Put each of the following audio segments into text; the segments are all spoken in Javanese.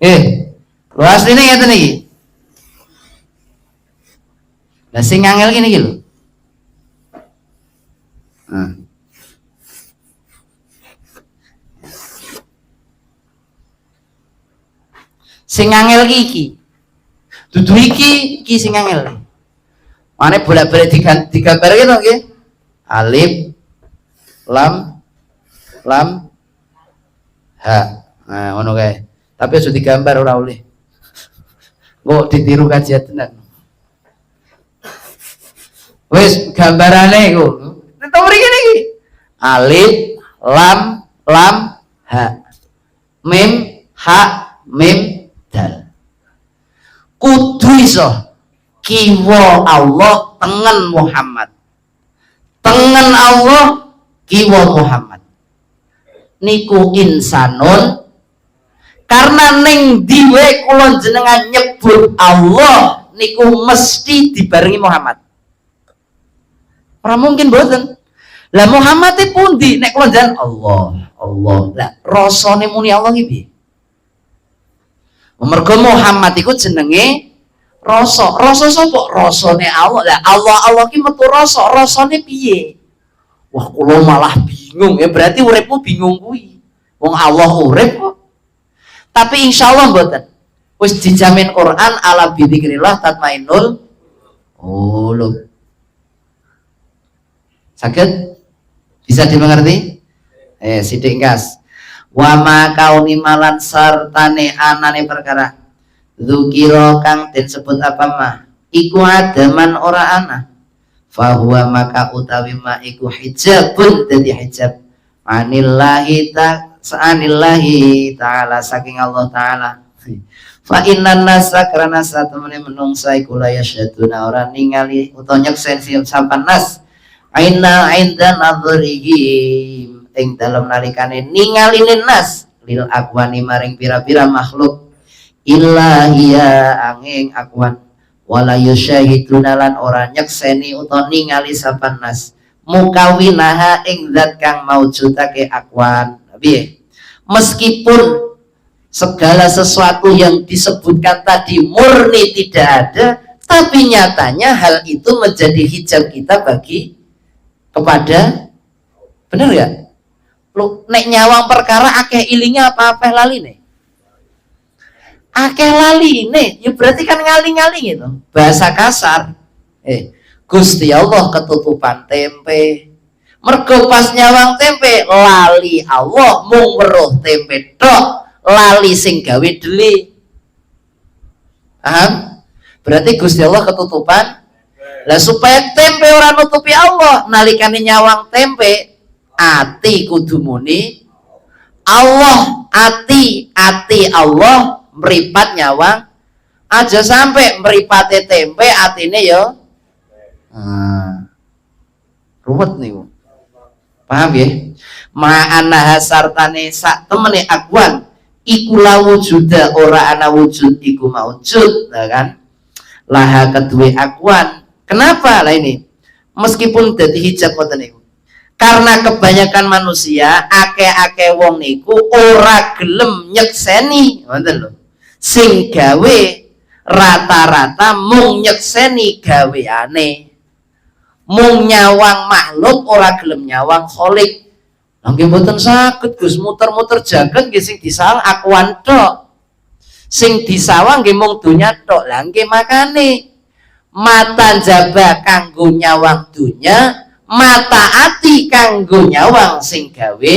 Lho, asline ngeten iki. Lah, sing angel ngene iki lho. Nah. Sing angel ki iki. Dudu iki, iki sing angel. Mane bolak-balik digambarke to nggih. Alif, lam, lam, ha. Nah, ngono kae. Tapi aja digambar, ora oleh. Kok ditiru kajian tenan. Wis gambarane iku. Teng mriki niki. Alif, lam, lam, ha. Mim, ha, mim, dal. Kudu iso kiwa Allah, tengen Muhammad. Tengen Allah, kiwa Muhammad. Niku insanun, karena ning diwe kula jenengan nyebut Allah niku mesti dibarengi Muhammad. Ora mungkin mboten. Lah, Muhammad e pundi nek kula jenengan Allah, Allah. Lah, rasane muni Allah ki piye? Mergo Muhammad iku jenenge rasa. Rasa sapa? Rasane Allah. Lah, Allah Allah ki metu rasa, rasane piye? Wah, kula malah bingung. Ya berarti uripmu bingung kuwi. Wong Allah urip kok. Tapi insya Allah mboten. Wis dijamin Quran, ala bidzikrillah tatmainnul qulub. Saged? Bisa dimengerti? Sithik gas. Wa ma kauni malan sartane anane perkara dzukira kang den sebut apa ma iku adaman ora ana, fahuwa maka utawi ma iku hijabun dadi hijab anillahi ta anillahi ta'ala saking Allah ta'ala. Fa innan nasa karena satemene menungsa iku la yasyaduna ora ningali utawa nyeksen sampan nas aina inda nadhrihim ing dalem nalikane ningali nas lil akwani maring pira-pira makhluk illa hiya angin akwan, wala yusyahiduna lan ora nyekseni utawa ningali sapa nas mukawinaha ing zat kang maujudake akwan. Piye? Meskipun segala sesuatu yang disebutkan tadi murni tidak ada, tapi nyatanya hal itu menjadi hijab kita bagi kepada, bener ya? Lu nek nyawang perkara akeh ilingnya apa akeh lali nih? Akeh lali nih, ya berarti kan ngaling-ngaling itu. Bahasa kasar. Gusti Allah ketutupan tempe. Mergo pas nyawang tempe lali Allah, mung weruh tempe tok, lali sing gawe dele. Paham? Berarti Gusti Allah ketutupan. Lah, supaya tempe ora nutupi Allah, nalikane nyawang tempe, ati kudu muni Allah, ati ati Allah, meripat nyawang aja sampai meripate tempe atine yo. Nah, ruwet nih, paham ya? Ma'anaha sartane sak temene akwan iku la wujuda ora ana wujud iku maujud, nah kan laha kedue akwan. Kenapa lah ini meskipun dadi hijab ngoten niku? Karena kebanyakan manusia, akeh-akeh wong niku ora gelem nyekseni, ngoten lho. Sing gawe rata-rata mung nyekseni gaweane, mung nyawang makhluk, ora gelem nyawang kholik. Lha nggih mboten saged, Gus, muter-muter jagat nggih sing disawang akuan tok, sing disawang nggih mung donya tok. Lah nggih, makane mata njaba kanggo nyawang dunya, mata ati kanggo nyawang sing gawe.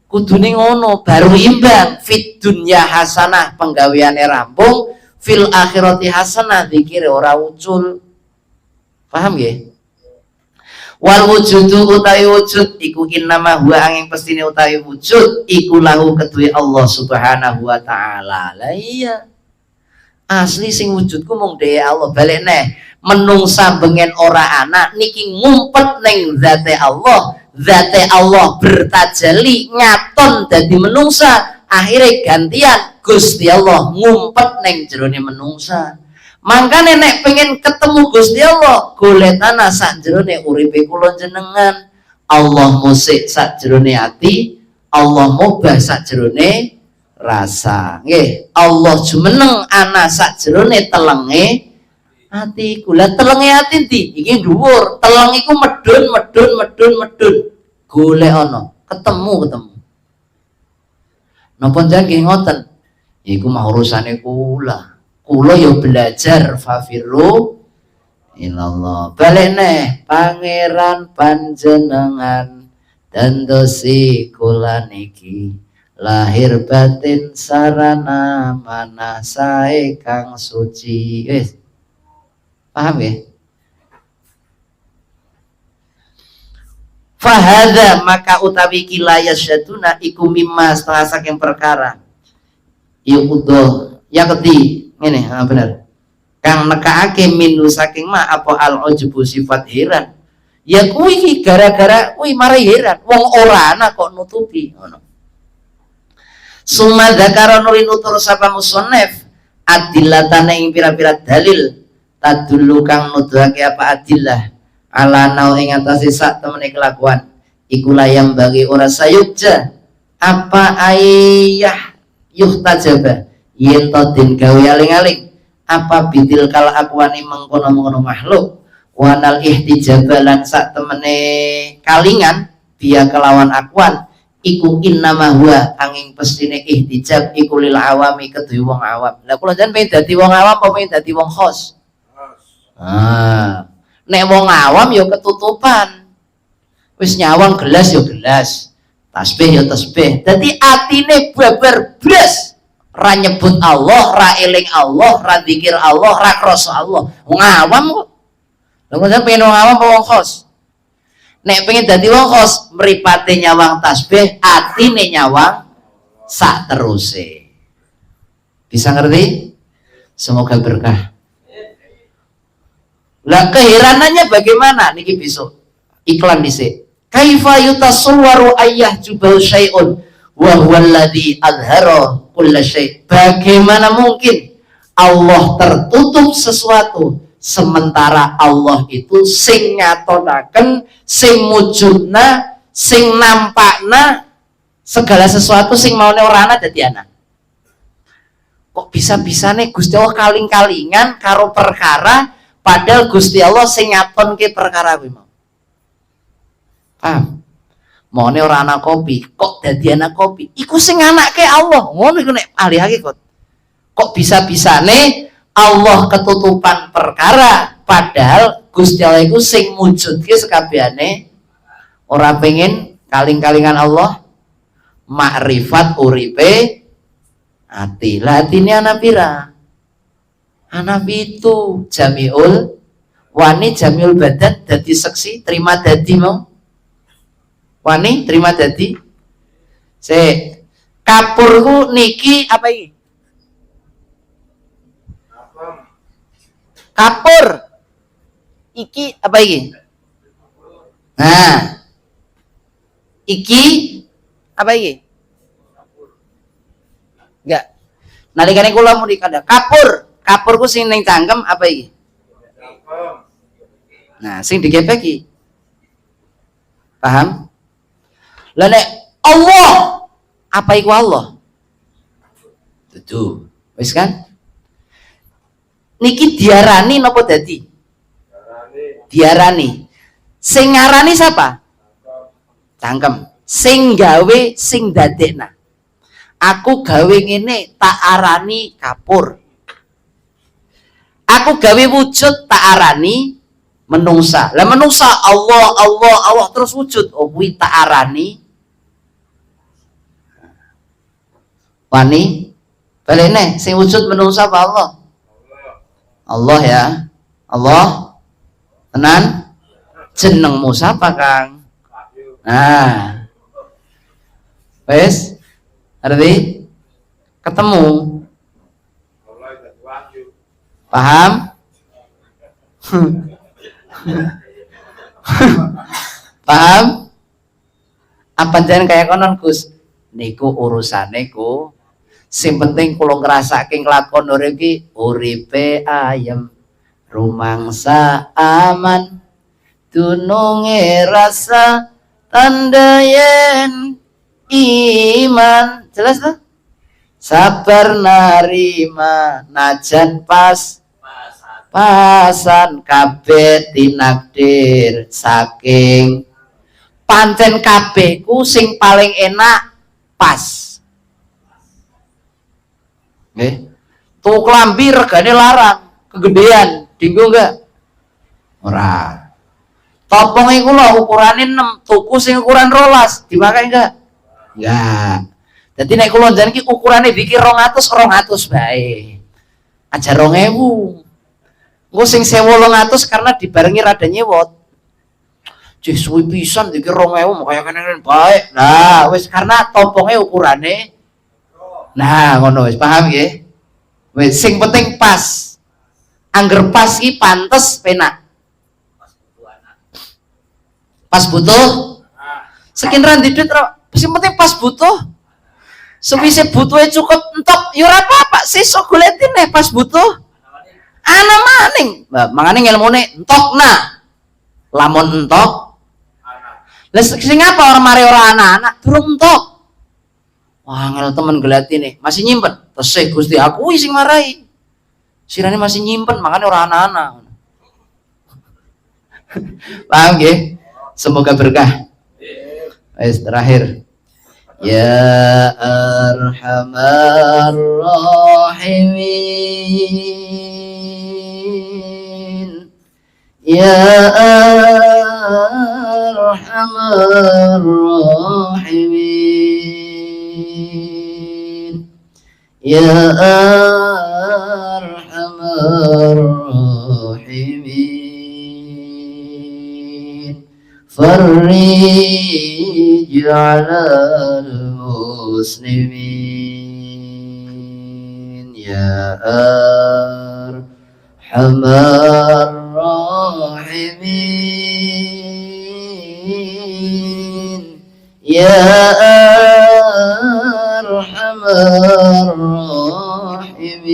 Kudune ngono baru imbang. Fid dunya hasanah penggaweane rampung, fil akhirati hasanah dikire ora ucul. Paham nggih? Wal wujudu utawi wujud iku innama huwa angin pestine utawi wujud iku lahu keduwe Allah Subhanahu wa taala. Lah iya, asli sing wujudku mung dhewe Allah. Balik neh, menungsa bengen ora ana niki ngumpet ning zate Allah, zate Allah bertajalli ngaton dadi menungsa, akhirnya gantian Gusti Allah ngumpet neng jerone menungsa. Mangkane nek pengen ketemu Gusti Allah, goletana sak jerone uripe kula jenengan. Allah musik sak jerone ati, Allah mubah sak jerone rasa. Nggih, Allah jumeneng ana sakjerone telenge atiku. Lah telenge ati ndi? Iki dhuwur. Teleng iku medun medun medun medun. Golek ana, ketemu ketemu. Napa nggih ngoten? Iku mah urusane kula. Kula ya belajar fafirru ilallah. Balik neh pangeran panjenengan dandosi kula niki lahir batin sarana manah sae kang suci. Wis. Paham ya? Fahadha maka utawi kila yasyaduna iku mimma setengah saking perkara yuqdo yakti ngene, ha bener, kang nekaake minu saking ma apa al ujbu sifat heran ya kuwi gara-gara kuwi marai heran wong ora ana kok nutupi ngono. Summa dzakara nuri nutur sapa musannif adillatane ing pira-pira dalil tadullu kang nuduhake apa adillah ala nau ing atase sak temene kelakuan iku layam bagi ora sayukja apa ayah yuhtajaba yen to den gawe aling-aling apa bidil kal akwani mengkono-mengkono makhluk wanal ihtijaba lan sak temene kalingan biya kelawan akwan iku innama huwa angin pestine ihtijab iku lil awami keduwe wong awam. Lah kula jan pengen dadi wong awam apa pengen dadi wong khos? Ah, nek wong awam ya ketutupan. Wis nyawang gelas ya gelas, tasbih ya tasbih. Dadi atine babar blas, ra nyebut Allah, ra eling Allah, ra zikir Allah, ra krasa Allah. Wong awam kok. Lha kok pengen wong awam apa wong khos? Nek pengen dadi wong khos, mripate nyawang tasbih, atine nyawang sak teruse. Bisa ngerti? Semoga berkah. Lah keheranannya bagaimana? Niki besok iklan dhisik. Kaifa yutasawwaru ayyah jubal syai'un wa huwa alladzi azhara kulla syai'. Bagaimana mungkin Allah tertutup sesuatu sementara Allah itu sing ngatonaken, sing mujudna, sing nampakna segala sesuatu sing maune ora ana dadi ana. Kok bisa-bisane Gusti Allah kaling-kalingan karo perkara padahal Gusti Allah sing ngatonke perkara kuwi mau. Paham? Maune ora ana kopi, kok dadi ana kopi? Iku sing anake Allah. Ngono iku nek ahli hakikat. Kok bisa-bisane Allah ketutupan perkara padahal Gusti Allah iku sing mujudke sekabehane. Ora pengen kaling-kalingan Allah, makrifat uripe ati. Lah atine ana pira? Ana pitu. Jamiul wani jamiul badan dadi seksi terima dadi mau. Wani terima dadi. Se kapurku niki apa iki? Kapur iki apa iki? Nah, iki apa iki? Enggak. Nalikane kula muni kandha kapur, kapurku sing ning cangkem apa iki? Nah, sing digepeki. Paham? Lah nek Allah, apa iku Allah? Dudu. Wis kan? Niki diarani napa dadi? Diarani. Sing ngarani siapa? Cangkem. Sing gawe sing dadekna. Aku gawe ngene tak arani kapur. Aku gawe wujud tak arani menungsa. Lah menungsa Allah Allah Allah terus wujud. Oh kuwi tak arani wani. Balene sing wujud menungsa apa Allah? Allah ya. Allah. Tenan? Jenengmu siapa, Kang? Nah. Wes? Ngerti? Ketemu. Paham? Paham? Apa jangan kayak konon Gus? Niku urusane ku. Sing penting kula ngrasake nglakon urip iki uripe ayem, rumangsa aman, dununge rasa tanda yen iman. Jelas tuh? Sabar narima najan pas pasan kabeh tinakdir saking pancen kabeh ku sing paling enak pas. Nggih. Tuku klambi regane larang, kegedean, dinggo enggak? Ora. Topong iku lho ukurane 6, tuku sing ukuran 12, dipakai enggak? Enggak. Dadi nek kula njenengan iki ukurane dikir 200, 200 bae. Aja 2000. Engko sing 1800 karena dibarengi rada nyewot. Cih suwi pisan dikir 2000 kaya kene bae. Nah, wis karena topongnya ukurane. Nah, ngono wis paham nggih? Wis sing penting pas. Angger pas iki pantes penak. Pas butuh. Sekin ra duit sing penting pas butuh. Sewise butuhe cukup entok ya ora apa-apa, sesuk goleki neh pas butuh. Ana maning. Mangane ngelmune entokna. Lamun entok. Lah sing apa ora mari ora anak-anak durung entok. Wah, angel temen gelatine, masih nyimpen. Tesih Gusti aku sing marai. Sirane masih nyimpen, makanya ora anak-anak. Paham nggih? Semoga berkah. Wis terakhir. Ya arhamar rahimin. Ya arhamar rahimin. Ya arhamar rahimin. Farrij 'ala al-muslimin. Ya arhamar rahimin. Ya arhamar rahimin.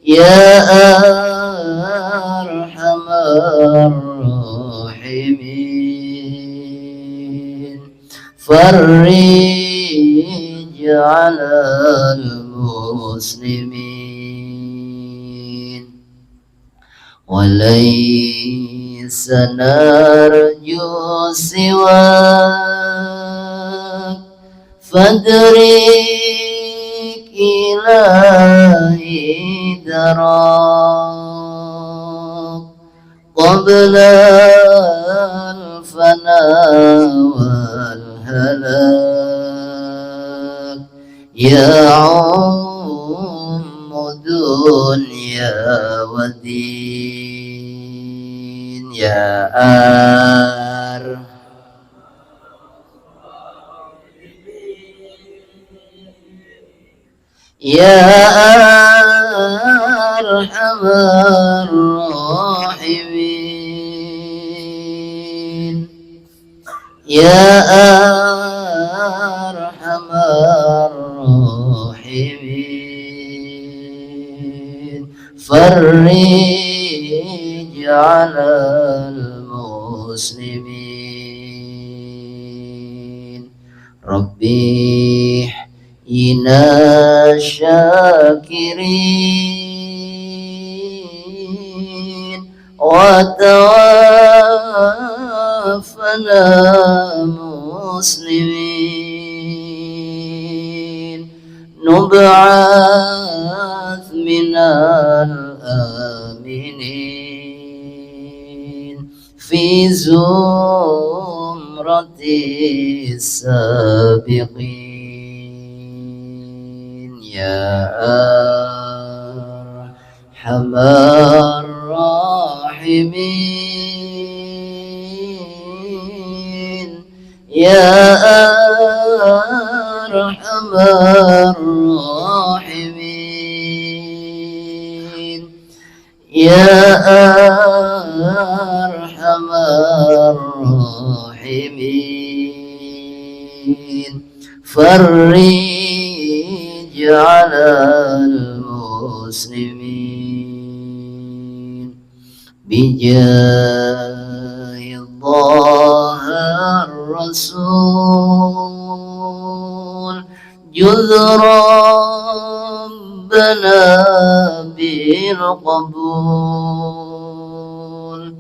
Ya arhamar rahimin. Farrij 'ala al-muslimin. Walaysa narju siwak fadrik ilahi darak qabla al-fana wal halak. Ya ummu dunya wa din. Ya ar Ya arhamar rahimin. Ya arhamar rahimin. Farrij 'ala al-muslimin. Rabbi ina syakirin wa tawaffana muslimin. Nub'ath minal aminin fi zumrati sabiqin. Ya arhamar rahimin. Ya arhamar rahimin. Ya arhamar rahimin. Farrij 'ala al-muslimin. Bijahi Taha Rasul لنا بالقبول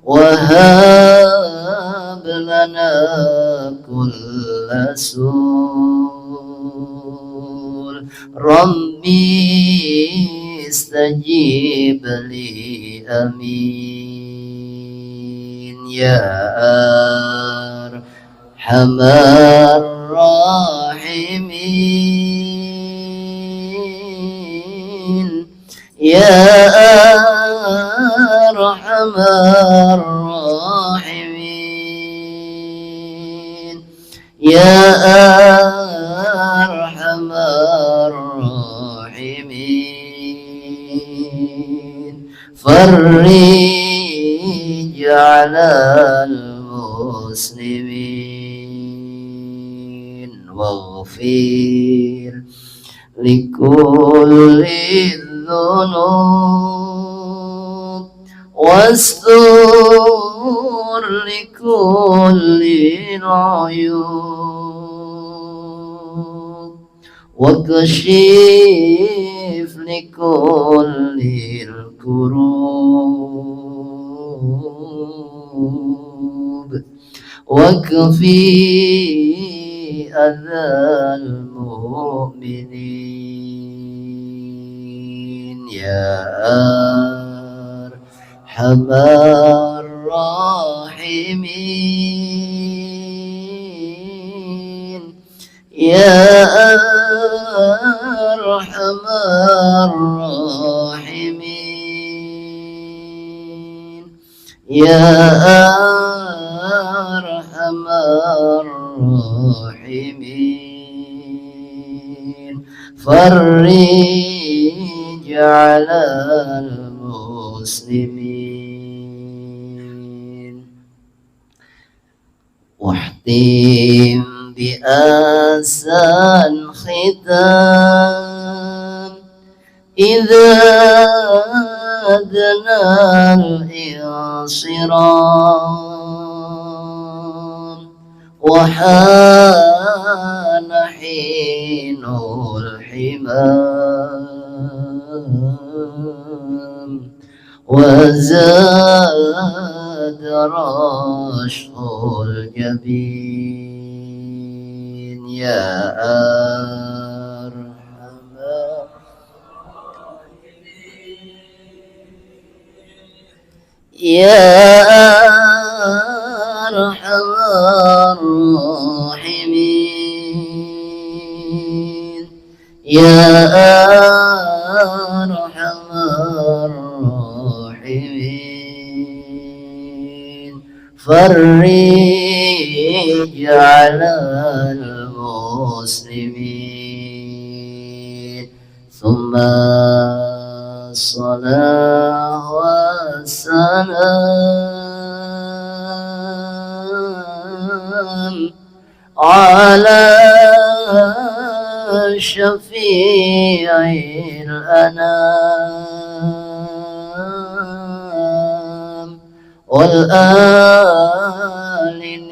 وهب لنا كل سول ربي استجب لي أمين يا أرحم الراحمين يا أرحم الراحمين يا أرحم الراحمين فرج على المسلمين واغفر لكل الذنوب واستر لكل العيوب واكشف لكل الكروب واكفي أذى المؤمنين يا أرحم الراحمين يا أرحم الراحمين يا أرحم الراحمين فرج على المسلمين واختم بأحسن ختام إذا دنا الانصرام وحان حين الحمام وزاد رشح الجبين يا أرحم يا أرحم الراحمين يا أرحم الراحمين فرج على المسلمين ثم الصلاة والسلام على شفيع الأنام والآل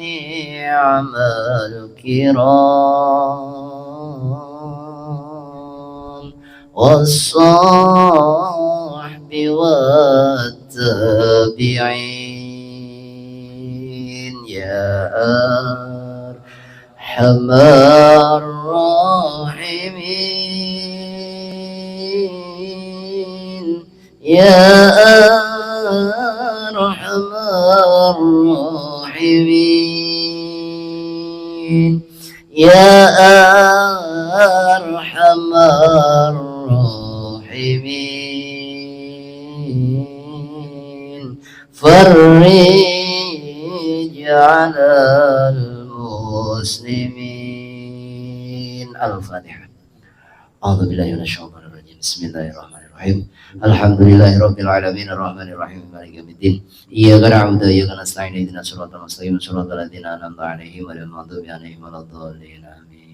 نعم الكرام والصحب والتابعين يا أرحم الراحمين يا أرحم الراحمين يا أرحم الراحمين فرج على المسلمين. الفاتحة. أعوذ بالله من الشيطان الرجيم. بسم الله الرحمن الرحيم. الحمد لله رب العالمين الرحمن الرحيم مالك يوم الدين إياك نعبد وإياك نستعين اهدنا الصراط المستقيم صراط الذين أنعمت عليهم غير المغضوب عليهم ولا الضالين آمين.